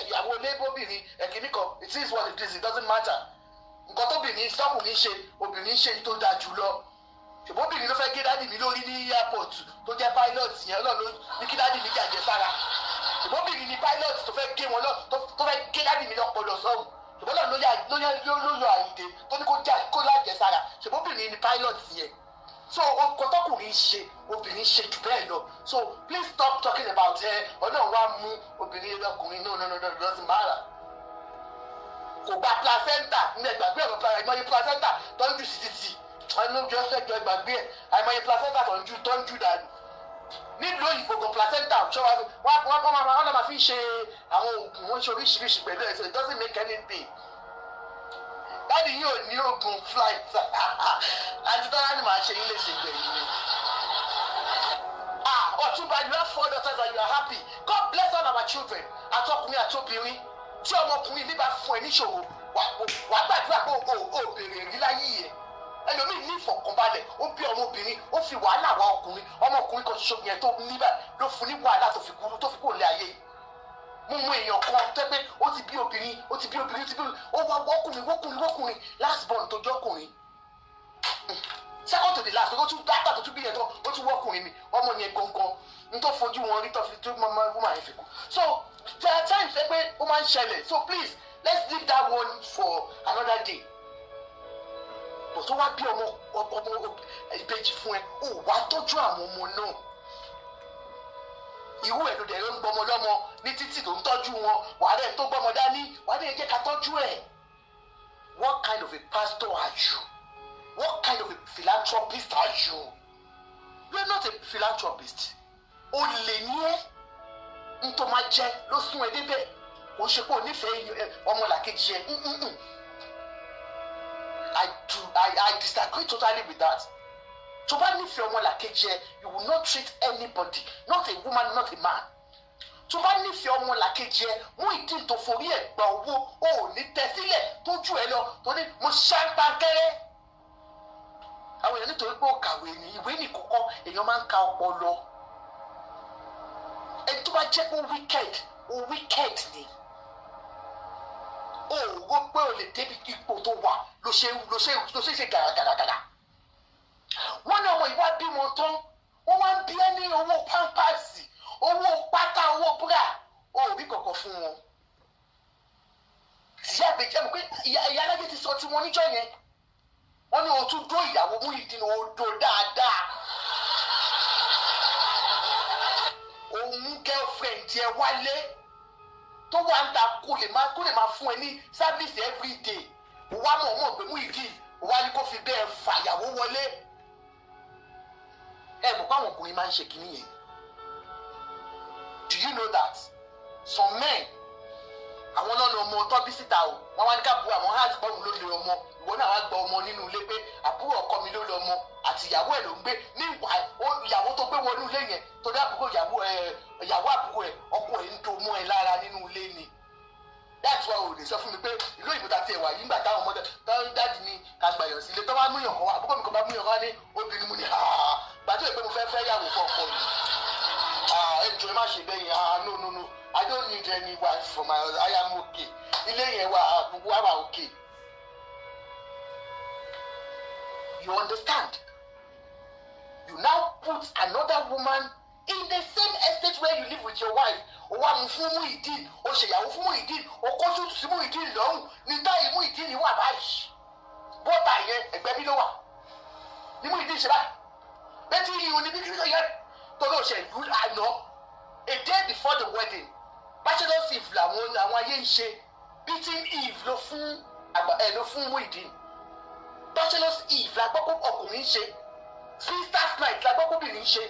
ìyàwó ilé bóbìnrin ẹ̀kíní kan, it is what it is, it doesn't matter. Nǹkan tóbìnrin sọ́kùnrin ṣe, obìnrin ṣe tó dáa jù lọ. Ṣùgbọ́n obìnrin ló fẹ́ gé daddy mi lórí ní airport tó jẹ́ pilot yẹn. Ọlọ́run ló ní kí daddy mi jàjẹ́ sára. Ṣùgbọ́n obìnrin ni pilot tó fẹ́ gé wọn lọ, tó fẹ́ gé daddy mi lọ́pọlọ sọ́run. Ṣùgbọ́n lọ́run ló yọ Àyìndé tó ní kó jà kó lájẹ sára. Ṣùgbọ́n obìnrin ni pilot yẹn. So ọkọ tọkùnrin ṣe, obìnrin ṣe jù bẹ́ẹ̀ lọ. So please stop talking about ẹ ọlọ́run wá mú obìnrin ọkùnrin. No, no, no, no, it doesn't matter. Kò gba placenta ní ẹgbàgbé ọ̀rọ̀ àìmọye placenta tó ń jù sí títì. Ẹnu jọ ṣẹjọ, ẹgbàgbé ẹ. Àìmọye placenta tó ń jù dànù nílùú òyìnbó gan. Placenta ṣọwọ́ wọn máa fi ń ṣe àwọn oògùn, wọn ń ṣe oríṣiríṣi pẹ̀lú ẹ̀. So it doesn't make anything. Daddy yìí ò ní oògùn flight àti tọ́lá ni màá ṣe yín lè ṣe gbẹ̀yìn ni. Ọ̀túnba, you have four daughters and you are happy. God bless all our children, àtọkùnrin àtobìnrin. Tí ọmọkùnrin mi bá fún ẹ níṣòro, wà á gbàdúrà pé o ò béèrè rí láyé yẹn. Ẹlòmíì ní ìfọ̀kànbalẹ̀, ó bí ọmọbìnrin, ó fi wàhálà wá ọkùnrin. Ọmọkùnrin kan ṣoṣo yẹn tó níbà ló fún ní wàhálà tó fi kú, tó fi kúrò lé ayé. Mo mú èèyàn kan tẹ́ pé ó ti bí obìnrin, ó ti bí obìnrin, ó ti bí obìnrin, ó wá wọ́kùnrin, wọ́kùnrin, wọ́kùnrin. Last born tó jọ́kùnrin, second to the last, ó tún dáta, tó tún bí yẹn tán, ó tún wọ́kùnrin mi. Ọmọ yẹn gangan n tó fojú wọn rí tó fi tó mọ woman yẹn fi kú. So there are times ẹ pé ó máa ń ṣẹlẹ̀. So please, let's leave that one for another day. But tó wá bí ọmọ ìbejì fún ẹ, ó wá tọ́jú àwọn ọmọ náà. Irú ẹ̀ ló dẹ̀ ń gbọmọ lọ́mọ ní títì tó ń tọ́jú wọn. Wàá dẹ̀ tó gbọmọ dání, wàá dẹ̀ jẹ́ ká tọ́jú ẹ̀. What kind of a pastor are you? What kind of a philanthropist are you? You are not a philanthropist. O lè ní ẹ́ n tó máa jẹ ló sún ẹ débẹ̀. Kò ń ṣe pé o nífẹ̀ẹ́ ọmọlàkejì ẹ. I disagree totally with that. Tó bá nífẹ̀ẹ́ ọmọlàkejì ẹ, you will not treat anybody, not a woman, not a man. Tó bá nífẹ̀ẹ́ ọmọlàkejì ẹ, Muyideen tó forí ẹ̀ gba owó, o ò ní tẹ sílẹ̀ tójú ẹ lọ torí mo ṣàǹpàkẹ́rẹ́ àwọn èèyàn nítorí pé ó kàwé ní ìwé ní kọ́kọ́. Èèyàn máa ń ka ọpọlọ. Ẹni tó bá jẹ́ pé ó wicked, ó wicked ni. Ó rò pé o lè débi ipò tó wà ló ṣe gàràgàràgàrà. Wọ́n ní ọmọ ìwà bímọ tán, wọ́n wá ń bí ẹ ní owó pampers, owó pátá, owó búrà, ó rí kọ̀kọ̀ fún wọn. Ìyá àbèjì ẹ̀ mọ̀ pé ìyá alájẹ ti sọ tí wọ́n níjọ́ yẹn. Wọ́n ní o tún dó ìyàwó Muyideen, o dó dáadáa. Òun girlfriend yẹ wálé tó wà ń ta kó lè máa fún ẹ ní service every day. O wá mọ̀ mọ̀ pé Muyideen, o wá ní kó fi bẹ́ẹ̀ fàyàwó wọlé. Ẹ mọ̀ pé àwọn ọkùnrin máa ń ṣe kínní yẹn. Do you know that some men, àwọn náà ní ọmọ tó bí síta o, wọn wá ní ká bu àwọn heart bọ́ọ̀mù ló lé ọmọ? Ìwọ náà wá gba ọmọ nínú ilé pé àbúrò ọkọ mi ló lé ọmọ, àti ìyàwó ẹ̀ ló ń gbé ní ìwà. Ìyàwó tó gbé wọnú ilé yẹn, torí àbúrò ìyàwó ẹ̀, ìyàwó àbúrò ẹ̀, ọkọ ẹ̀ ń do mọ́ ẹ lára nínú ilé ni. That's why o lè sọ fún mi pé ìlú òyìnbó ta ti ẹ̀wà yìí, nígbà táwọn ọmọdé táwọn daddy ní ká gbàyàn sí ilé, tó bá múyàn kan wá, àbúrò mi kan bá múyàn kan wá ní obìnrin, mu ní gbàtọ́ ìpè mo fẹ́ fẹ́ yàwó fún ọkọ mi. Ẹ jọ̀ọ́, ẹ má ṣe bẹ́ẹ̀ yẹn. No, no, no, I don't need any wife for my I am okay. Ilé yẹn wà, gbogbo wa wà okay. You understand? You now put another woman in the same estate where you live with your wife. O wá mú fún Muyideen, o ṣèyàwó fún Muyideen, o kó sútù sí Muyideen lọ́rùn ní táyì. Muyideen wà báyìí, bọ́tà yẹn ẹgbẹ́ mi ló wà ní Muyideen ṣe báyìí bẹ́ẹ̀ tí ìhun ní bí kí ló yẹ torí o ṣe ìlú àná, a day before the wedding. Bachelor's eve làwọn àwọn ayé ń ṣe. Beating eve ló fún àgbà ẹ, ló fún Muyideen. Bachelor's eve la gbọ́ pé ọkùnrin ń ṣe, sisters night la gbọ́ pé obìnrin ń ṣe.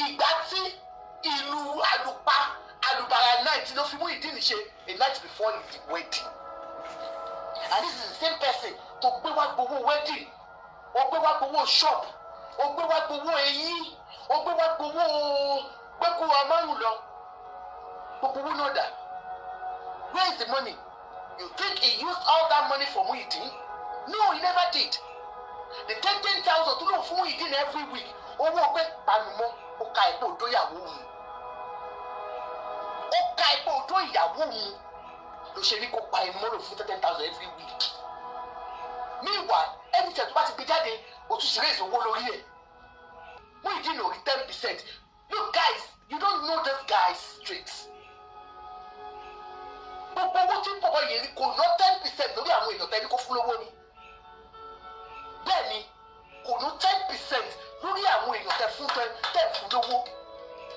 Ìgbà tí ìlú àlùpà àlùbàrà night ló fi Muyideen ṣe, a night before his wedding. And this is the same person tó gbé wá gbowó wedding, ó gbé wá gbowó shop, ó gbé wá gbowó eyín, ó gbé wá gbowó gbẹ́kú amárùn lọ. Gbogbo owó náà dà? Where is the money? You think he used all that money for Muyideen? No, he never did. The 10 10,000 tó lò fún Muyideen every week, owó pé panumọ́, ó ka ẹ̀pọ̀ òdó ìyàwó òun, ó ka ẹ̀pọ̀ òdó ìyàwó òun ló ṣe ní kó pa ẹnu mọ́ lò fún 10,000 every week. Meanwhile, anytime tó bá ti gbé jáde, o tún ṣe raise owó lórí ẹ̀. Muyideen ò rí 10%. You guys, you don't know this guy's tricks. Gbogbo owó tí bọ̀bọ̀ yìí rí, kò ná 10% lórí àwọn èèyàn tẹ́lẹ̀ kó fún lówó ni. Bẹ́ẹ̀ ni, kò ná 10% lórí àwọn èèyàn tẹ́ fún tẹ́ fún lówó.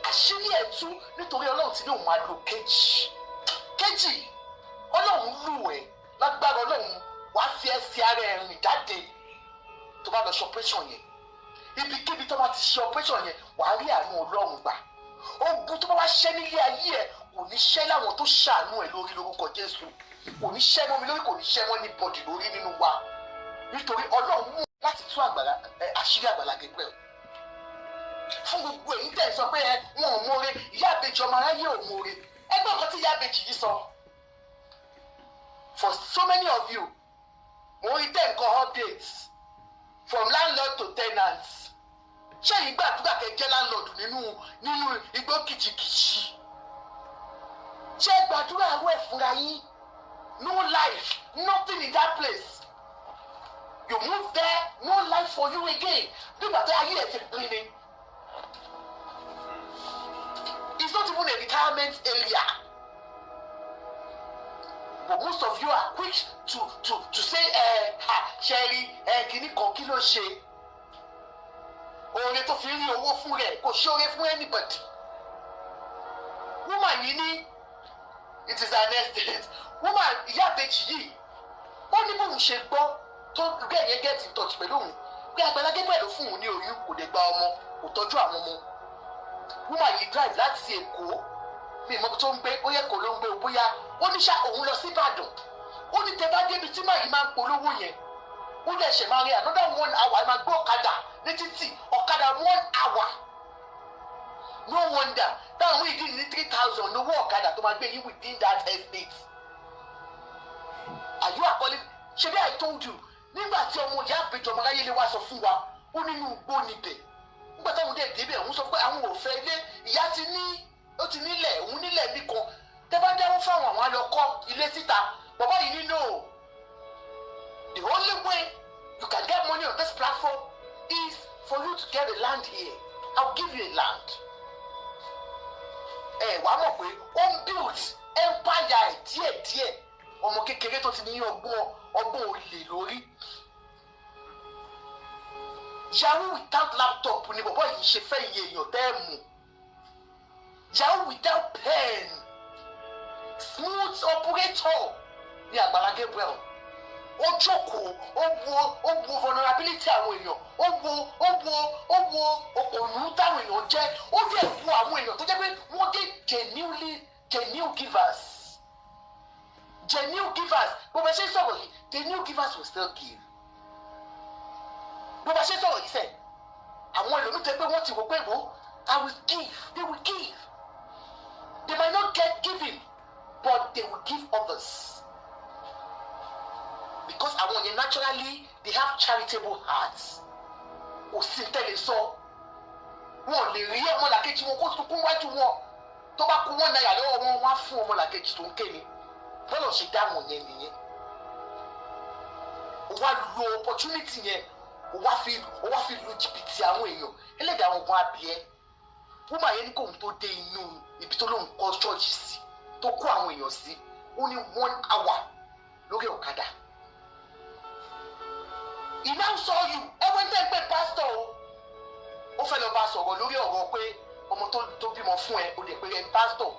Àṣírí ẹ̀ tú nítorí Ọlọ́run ti ní òun máa lo kejì kejì. Ọlọ́run lù ẹ́ lágbára. Ọlọ́run wàá fi ẹsẹ̀ ara ẹ̀ rìn jáde tó bá lọ ṣe operation yẹn. Ibikíbi tó bá ti ṣe operation yẹn, wàá rí àánú Ọlọ́run gbà. Ogun tó bá wá ṣẹ́ nílé ayé ẹ̀, kò ní ṣẹ́ láwọn tó ṣàánú ẹ̀ lórí lórúkọ Jésù. Kò ní ṣẹ́ mọ́ mi lórí, kò ní ṣẹ́ mọ́ ní bọ̀dì lórí nínú wa, nítorí Ọlọ́run mú láti tú àgbàlá àṣírí Àgbàlá Gabriel fún. Fún gbogbo èyí tẹ̀ sọ pé ẹ wọn ò mọ̀ọ́rẹ́, ìyá àbèjì ọmọ aráyé ò mọ̀ọ́rẹ́. Ẹgbẹ́ nǹkan tí ìyá àbèjì yìí sọ. For so many of you, mo rí tẹ̀ nǹkan updates from landlord to tenants. Ṣé yìí gbàdúrà kẹ́ jẹ́ landlord nínú igbó kìjìkìjì? Ṣé gbàdúrà àwọ̀ ẹ̀ fúnra yín? No life, nothing in that place. You move there, no life for you again. Nígbà tó ayé ẹ̀ ti pín ni. It's not even a retirement area. But most of you are quick to say, ẹ ha, ṣẹ́rí ẹ, kìíní kan kí ló ṣe? Oore tó fi rí owó fún rẹ̀ kò ṣe oore fún anybody. Woman yìí ní it is an estate. Woman ìyá àbèjì yìí, ó ní bóun ṣe gbọ́ tó bẹ́ẹ̀ yẹn get in touch pẹ̀lú òun pé Àgbàlá Gabriel ló fún òun ní oyún, kò dé gba ọmọ, kò tọ́jú àwọn ọmọ. Woman yìí drive láti Èkó, mi ìmọ̀ tó ń gbé, bóyá Èkó ló ń gbé o, bóyá ó ní ṣá òun lọ sí Ìbàdàn. Ó ní tẹ bá débi tí màá yìí máa ń polówó yẹn, ó lè ṣe máa rí another one hour, ẹ máa gbé ọ̀kadà ní títì, ọ̀kadà one hour. No wonder táwọn ìdí ní 3,000 lówó ọ̀kadà tó máa gbé yín within that estate. Are you calling? Ṣebí I told you nígbà tí ọmọ ìyá àbèjọ ọmọ aráyé lè wá sọ fún wa, ó nínú igbó níbẹ̀. Nígbà táwọn dẹ̀ débẹ̀, òun sọ pé àwọn ò fẹ́ ilé, ìyá ti ní, ó ti nílẹ̀, òun nílẹ̀ bí kan, tẹ́ bá dáwọ́ fáwọn, àwọn á lọ kọ́ ilé síta. Bàbá yìí ní no, the only way you can get money on this platform is for you to get a land here. I will give you a land. Ẹ wàá mọ̀ pé ó ń build empire ẹ̀ díẹ̀díẹ̀. Ọmọ kékeré tó ti ní ọgbọ́n olè lórí, yahoo without laptop ni bọ̀bọ̀ yìí ṣe fẹ́ iye èèyàn tẹ́ ẹ̀ mú. Yahoo without pen, smooth operator ní Àgbàlá Gabriel. Ó jókòó, ó wo vulnerability àwọn èèyàn, ó wo òpònú táwọn èèyàn jẹ́, ó dẹ̀ wo àwọn èèyàn tó jẹ́ pé wọ́n dé genuinely genuine givers, genuine givers. Bó bá ṣe ń sọ̀rọ̀ yìí, genuine givers will still give. Bó bá ṣe ń sọ̀rọ̀ yìí sẹ̀, àwọn ẹlòmíì tó yẹ pé wọ́n ti wò pé wo, I will give, they will give. They might not get giving, but they will give others, because àwọn yẹn naturally they have charitable hearts. Kò sí tẹ́lẹ̀ sọ, wọn ò lè rí ọmọlàkejì wọn kó sunkún wájú wọn. Tó bá kú ₦1 lọ́wọ́ wọn, wọ́n á fún ọmọlàkejì tó ń ké ni. Bọ́lọ̀ ṣe dá wọn yẹn nìyẹn. Ó wá lo opportunity yẹn, ó wá fi lu jìbìtì àwọn èèyàn. Ẹlẹ́dàá àwọn ogun abìẹ́. Woman yẹn ní kóun tó dé inú ibi tó lóun kọ́ ṣọ́ọ̀ṣì sí, tó kó àwọn èèyàn sí, ó ní one hour lórí ọ̀kadà. He now saw you. Ẹwọ́n tẹ́ ń pè pásítọ̀ o, ó fẹ́ lọ bá sọ̀rọ̀ lórí ọ̀rọ̀ pé ọmọ tó bímọ fún ẹ, o lè pe ẹni pásítọ̀.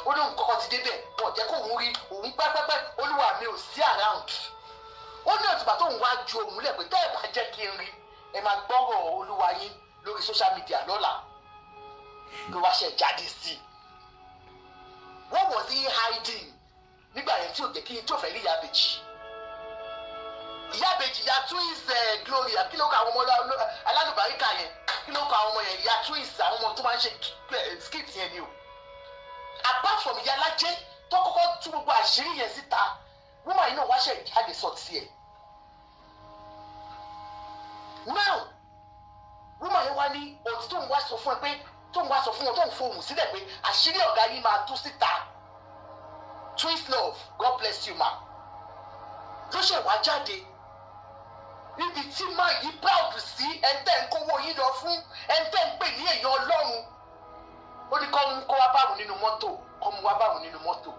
Ó ní òun kọ́kọ́ ti débẹ̀, wọ́n jẹ́ kó òun rí òun pẹ́pẹ́pẹ́, olúwa mi ò sí around. Ó ní ọ̀tùbà tóun wá ju òun lẹ̀ pé tẹ́ ẹ̀ bá jẹ́ kí n rí, ẹ máa gbọ́rọ̀ olúwa yín lórí social media lọ́la, ló wá ṣe jáde sí i. What was he hiding nígbà yẹn tí ò jẹ́ kí tí ò fẹ́ rí ìyá àbèjì? Ìyá àbèjì, ìyá twins, glory, kí ló kọ àwọn ọmọ alálùbáríkà yẹn? Kí ló kọ àwọn ọmọ yẹn? Ìyá twins, àwọn ọmọ tó máa ń ṣe skit yẹn ni o. Apart from ìyá alájẹ tó kọ́kọ́ tú gbogbo àṣírí yẹn síta, woman yìí náà wá ṣe jáde sọ tiẹ̀. Now woman yẹn wá ní òtí tóun wá sọ fún ẹ pé tóun wá sọ fún wọn, tóun fohùn sílẹ̀ pé àṣírí ọ̀gá yìí máa tú síta. Twins love, God bless you ma. Ló ṣe wá jáde níbi tí máa yí proud sí ẹ̀ńtẹ́ ń kówó yín lọ fún, ẹ̀ńtẹ́ ń pè ní èèyàn Ọlọ́run. Ó ní kọ́ mú kó wá báwọn nínú mọ́tò, kọ́ mú wá báwọn nínú mọ́tò.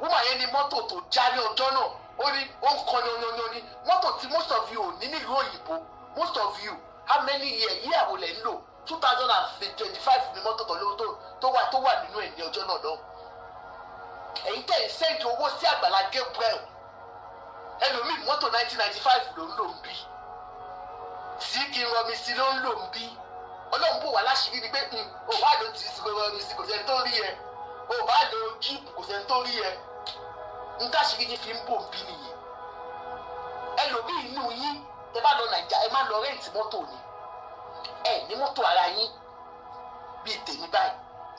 Woman yẹn ní mọ́tò tó já ní ọjọ́ náà, ó ní ó ń kọ́ yanyanyan ní mọ́tò tí most of you ò ní nílùú òyìnbó. Most of you, how many year year wo lẹ̀ ń lò? 2025 ní mọ́tò tó lówó tó wà nínú ẹ̀ ní ọjọ́ náà lọ. Ẹ̀yin tẹ̀ ń send owó sí Àgbàlá Gabriel, ẹlòmíì mọ́tò 1995 ló ń lò ń bí tí kì í rọmi sí ló ń lò ń bí. Ọlọ́run bò wá láṣìírí ni pé ò bá lo tí rọmi sí, kò sẹ́ni tó rí ẹ. Ò bá lo jíìpù, kò sẹ́ni tó rí ẹ. Ń táṣìírí yín fi ń bò ń bí nìyẹn. Ẹlòmíì inú yín, tẹ bá lọ Nàìjà, ẹ má lọ rent mọ́tò ni. Ẹ ní mọ́tò ara yín bíi tèmi báyìí,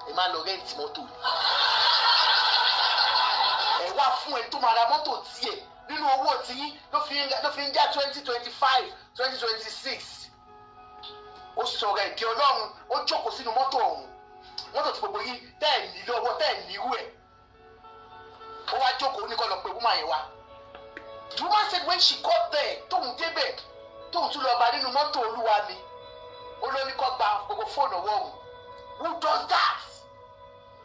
ẹ máa lọ rent mọ́tò. Ẹ wá fún ẹ tó máa ra mọ́tò tiẹ̀ nínú owó tiyín ló fi ń já 2025, 2026. Ó sọ̀rọ̀ ẹ̀ di Ọlọ́run. Ó jókòó sínú mọ́tò ọ̀hún, mọ́tò tí gbogbo yín tẹ́ ẹ̀ ní lọ́wọ́, tẹ́ ẹ̀ nírú ẹ̀. Ó wá jókòó, ní kó lọ pé woman yẹn wá. The woman said when she got there, tóun débẹ̀, tóun tún lọ bá nínú mọ́tò, olúwa mi, ó ló ní kó gba gbogbo fóònù ọwọ́ òun. Who does that?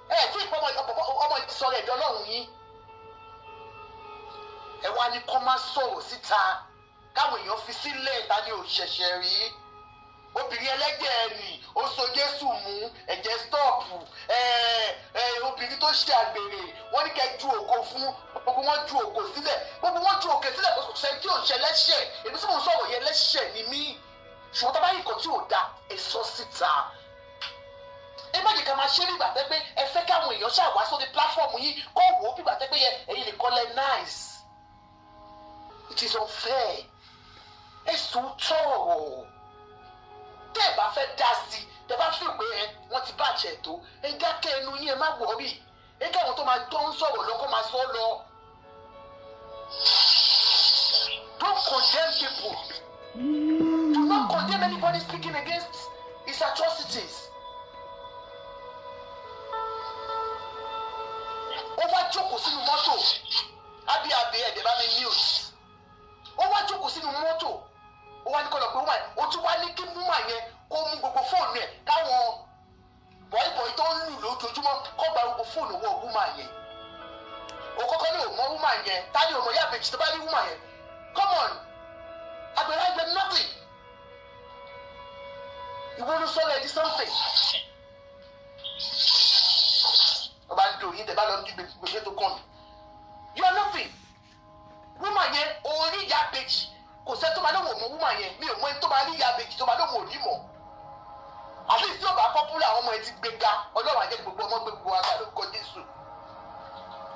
Ẹ tí ìpọ́ ọmọ sọ̀rọ̀ ẹ̀dọ́ Ọlọ́run yín, ẹ wá ní kó má sọ̀rọ̀ síta, káwọn èèyàn fi sílẹ̀. Ta ni ò ṣẹ̀ṣẹ̀ rí obìnrin ẹlẹ́jẹ̀ ẹ̀nì ó so Jésù mú ẹ̀jẹ̀ stop? Obìnrin tó ṣe àgbèrè, wọ́n ní kẹ́ ju ògo fún gbogbo wọn, ju ògo sílẹ̀, gbogbo wọn ju òkè sílẹ̀. Kò sẹ́ni tí ò ń ṣe lẹ́ṣẹ̀. Èmi tí mò ń sọ̀rọ̀ yẹn, lẹ́ṣẹ̀ ni mí, ṣùgbọ́n tá bá yìí kan tí ò da, ẹ sọ síta. Ẹ má jẹ́ ká máa ṣe bí ìgbà tẹ́ pé ẹ fẹ́ káwọn èèyàn ṣáà wá sórí platform yìí kó wò ó bí ìgbà tẹ́ pé yẹ ẹ̀yin nìkan lẹ nice. It is unfair. Ẹ sùn tọ̀rọ̀. Tẹ́ ẹ bá fẹ́ dá sí, tẹ́ bá fi pé ẹ wọ́n ti bàjẹ́ tó, ẹ dákẹ́ ẹnu yín, ẹ má worry. Ẹ káwọn tó máa tó ń sọ̀rọ̀ lọ kó máa sọ lọ. Don't condemn people. Do not condemn anybody speaking against his atrocities. Ó wá jókòó sínú mọ́tò. Ábí abẹ ẹ̀dẹ̀ bá mi mute. Ó wá jókòó sínú mọ́tò, ó wá ní kọ́ lọ pé woman. Ó tún wá ní kí woman yẹn kó mú gbogbo fóònù ẹ̀, káwọn bọ̀ìbọ̀ì tó ń lù lójoojúmọ́ kó gba gbogbo fóònù owó woman yẹn. Ó kọ́kọ́ ní òmò woman yẹn. Tani òmò yá àbèjì tó bá rí woman yẹn? Come on, Àgbàlá, you are nothing. Ìwọ ló sọ̀rọ̀ ẹ̀ di something. Ọba ń dòyìn tẹ̀ bá lọ ní gbèsè tó kàn mí. You are nothing. Woman yẹn, orí ìyá àbèjì, kò sẹ́ tó máa lóun ò mọ woman yẹn. Mi ò mọ ẹni tó máa rí ìyá àbèjì tó máa lóun ò ní mọ̀. At least tí ò bá popular, àwọn ọmọ ẹ ti gbéga. Ọlọ́run àjẹ́ gbogbo ọmọ gbé gbogbo àgbà lórúkọ Jésù.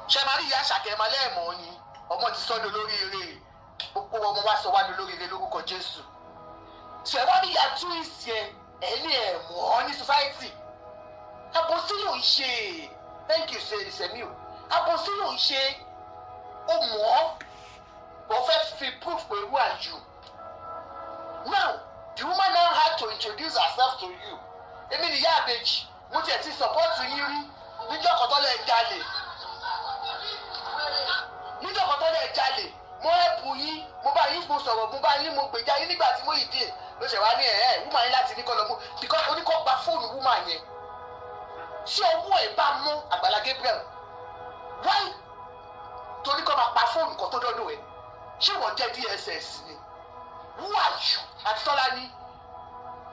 Ṣe máa rí ìyá àṣàkẹ́ máa lẹ́ẹ̀mọ́ ni ọmọ ti sọ́dọ̀ lórí eré. Gbogbo ọmọ wa sọ wá ní lórí eré lórúkọ Jésù. Ṣe wá ní ìyá twins yẹn, ẹ̀ ní ẹ̀ mọ́ ní society. Àbòsí ló ń ṣe. Thank you, Semiu. Àbòsí ló ń ṣe. Ó mọ̀ ọ́, wọ́n fẹ́ fi proof pé who are you now. The woman now had to introduce herself to you. Èmi ni ìyá àbèjì, mo tiẹ̀ ti support yín rí níjọ́ kan tọ́lẹ̀ jalè, níjọ́ kan tọ́lẹ̀ jalè, mo help yín, mo bá yín, mo sọ̀rọ̀, mo bá yín, mo gbèjà yín nígbà tí mo yìí dé ló ṣe wá ní ẹ̀ ẹ̀ woman yín láti ní kọ́ lọ mú, because oníkọ́ gba fóònù woman yẹn. Tí ọwọ́ ẹ̀ bá mú Àgbàlá Gabriel, why torí kọ́ máa pa fóònù kan tó dọ́dọ̀ ẹ̀? Ṣé wọ́n jẹ́ DSS ni? Who are you? Àti Tọ́lá ní,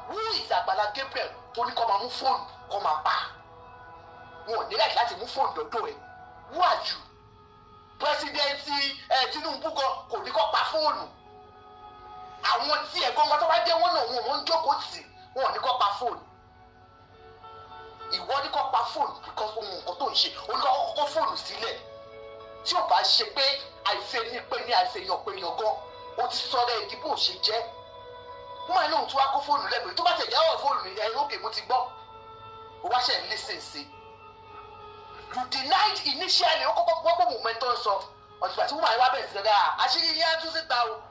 who is Àgbàlá Gabriel tó ní kọ́ máa mú fóònù kọ́ máa pa? Wọn ò ní láti láti mú fóònù dọ́dọ̀ ẹ̀. Who are you? President Tinubu gan kò ní kọ́ pa fóònù. Àwọn tí ẹ̀ gbọ́ngàn tó bá dé wọn náà, wọn ń jókòó tì, wọn ò ní kọ́ pa fóònù. Ìwọ ní kọ́ pa fóònù because ohun nǹkan tó ń ṣe, òun ní kọ́ kọ́kọ́ fóònù sílẹ̀. Tí ò bá ṣe pé àìfẹ́ ní pé ní àìfẹ́yàn pé yàn gan, ó ti sọ̀rọ̀ ẹ̀ di bó ṣe jẹ́. Wọ́n máa ní òun tí wàá kó fóònù lẹ́gbẹ̀ẹ́ tó bá tẹ̀ jáwọ́ fóònù ẹ̀. Ókè, mo ti gbọ́. Ó wá ṣe ń listen sí. You denied initially. Ó kọ́kọ́ gbọ́ pé mo mẹ́tọ́ ń sọ ọ̀tùgbà tí wọ́n máa wá bẹ̀rẹ̀ sí lọ́dà. Àṣírí yín á tún síta o.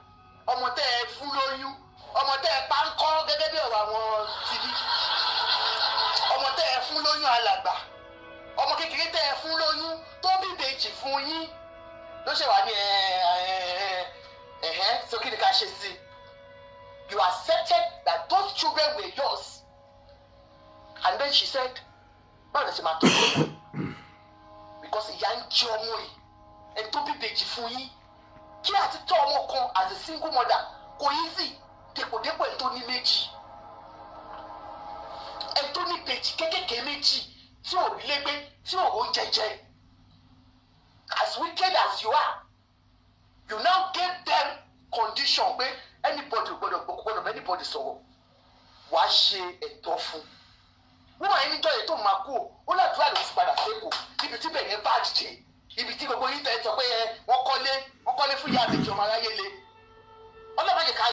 Ọmọ tẹ́ ẹ fún lóyún, ọmọ tẹ́ ẹ pa ń kọ́, gẹ́gẹ́ bí ọ̀rọ̀ àwọn tìbí, ọmọ tẹ́ ẹ fún lóyún, alàgbà, ọmọ kékeré tẹ́ ẹ fún lóyún tó bí ìbejì fún yín ló ṣe wá ní ẹ ẹ ẹhẹn. So kí ni ká ṣe sí? You accepted that those children were yours, and then she said, báwo lè ṣe máa tọ́jú ọmọ, because ìyá ń jẹ ọmọ yìí, ẹni tó bí ìbejì fún yín. Kí àti tọ́ ọmọ kan as a single mother kò easy, dèpòdépò ẹni tó ní méjì, ẹni tó ní ìbejì kékèké méjì tí ò rí légbé, tí ò ró jẹjẹ. As wicked as you are, you now gave them condition pé anybody gbọ́dọ̀ gbọ́dọ̀ bẹ anybody sọ̀rọ̀, wàá ṣe ẹ̀tọ́ fún wọ́n máa ń níjọ́ yẹn tó máa kú. Ó ládùúrà ló fi padà sẹ́kọ̀ọ́, níbi tí bẹ̀rẹ̀ bá dìde, ibi tí gbogbo yín tẹ̀ sọ pé ẹ wọ́n kọ́lé, wọ́n kọ́lé fún ìyá àbèjì ọmọ aráyé le. Ọlọ́mọ yìí ká.